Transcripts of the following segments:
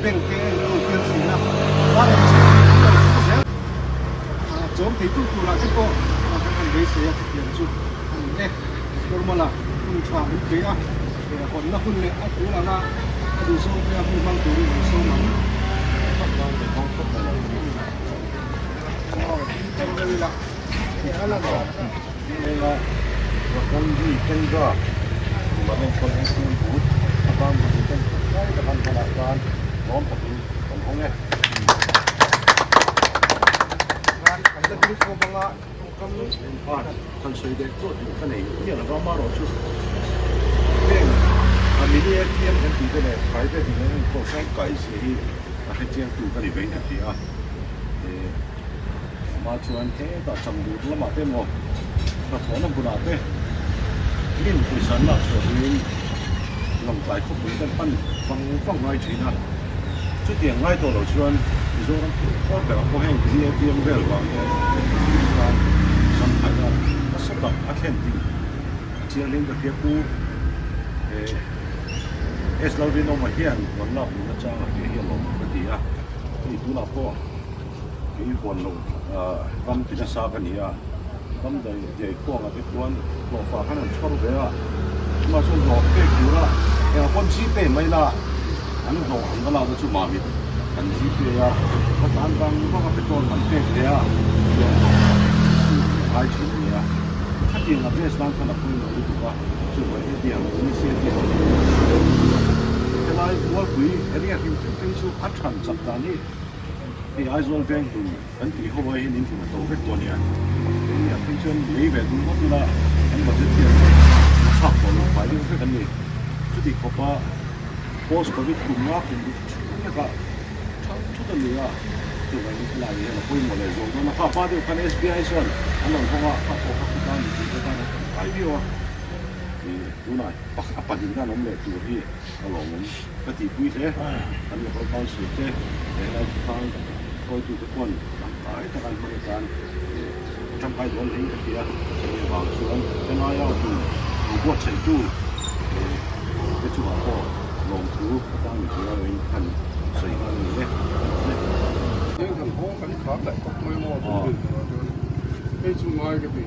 bank te a enkawl tir thin a, RMC hi an lo chhung zel a, chawm theitu turah te pawh kan han beisei a, chutiang chu a ni e. Formal-a hun tha min pe a, hawnna hun leh a tul anga a duhzawng te a hun hmang turin an sawm ang. Amah chuan hetah changdur lamah te emaw hnathawhna hmunah te hlim pawisa an lak chhuah turin lawngtlai khawpui te an pan vang vang ngai thin a. Chutiang ngai tawh lo chuan Mizoram thil berah pawh heng mini ATM vel vang hian mipui tan zangkhaina nasa tak a thlen tih a chiang hleng ka hria. Pu S Lalrinawma hian rawn lak luhna chang a hria hi a lawm ka ti a, hei tunah pawh. Kei huan lo ram ti nasa ka ni a, ram daih khuangah te khuan hlawhfa khan an chhawr ve a, chungah chuan hlawh pek tura engah pawn Gpay mai la an hlawh an va lakna chu mamit kan Gpay a, ka tan vang vang a petrol kan pek leh a, chuan a ngai thin a ni a, khatiang address nan khan a pawimawh lutuk a, chuvang hetiang initiative helai Mualpui area hrim hrim phei chu a than chak dan hi. Hei Aizawl veng hlun kan tih ho ai hian in hmun a to vek tawh a nia. Keini ah phei chuan lei ve dun ngawt ila kan budget hian a chhak tawh lo fai deuh vek an ni. Chuti khawpa post covid kum nga kum chhung lekah thang thut a ni a, chuvangin helai hian a pawimawh leh zual dawn a. Kha hma deuh khan SBI chuan an rawn hawng a, kha pawh kha khawtlang mipui te tan a tangkai viau a. Tunah a pahnihna an awm leh tur hi a lawmawm. Ka tihpui hle. Kan local council te leh helai khawtlang hruaitute pawn tangkai taka an hman atan tangkai dawn hlein ka hria. Chumi avang chuan helaia hun lo buatsaihtu te chungah pawh lawmthu khawtlang mipui erawhin han sawi nghal a ni e. Heng kan hawng kan khar leh tawp mai maw tun din turah chuan hei chu ngai ka ti.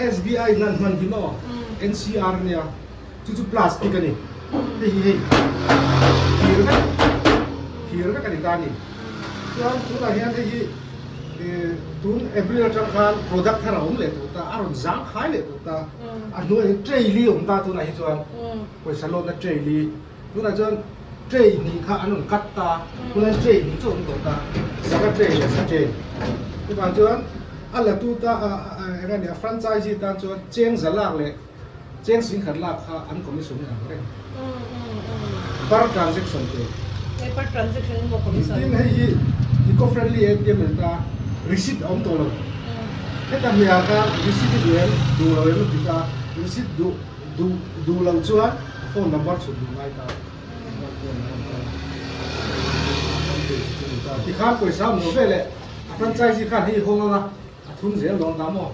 SBI nan hman hi maw NCR nia chu chu plastic a ni hei hi hei thir vek thir vek a ni ta a ni. Chuan tunah hian hei hi tun April atang khan product thar a awm leh tawh ta, a rawn zang khai leh tawh ta. A hnuaiah hian tray li a awm ta tunah hi chuan pawisa lawtna tray li. Tunah chuan tray hnih kha an rawn cut ta, tunah hian tray hnih chu a awm tawh ta, sava tray leh sa tray. Chuvang chuan a la tu ta eng a nia franchisee tan chuan cheng za lak leh Cheng singkhat lak kha an commission hi ang reng. Per transaction tur. Hei per transaction in maw commission? Tin hei hi eco friendly ATM an ta receipt a awm tawh lo. Heta hmeiah khan receipt i duh em duh lo em a ti ta receipt duh duh duh lo chuan phone number chhut duh ngai ta. Tikhan pawisa a awm lo veleh a franchisee khan hei i hawng anga a thun zel dawn ta maw?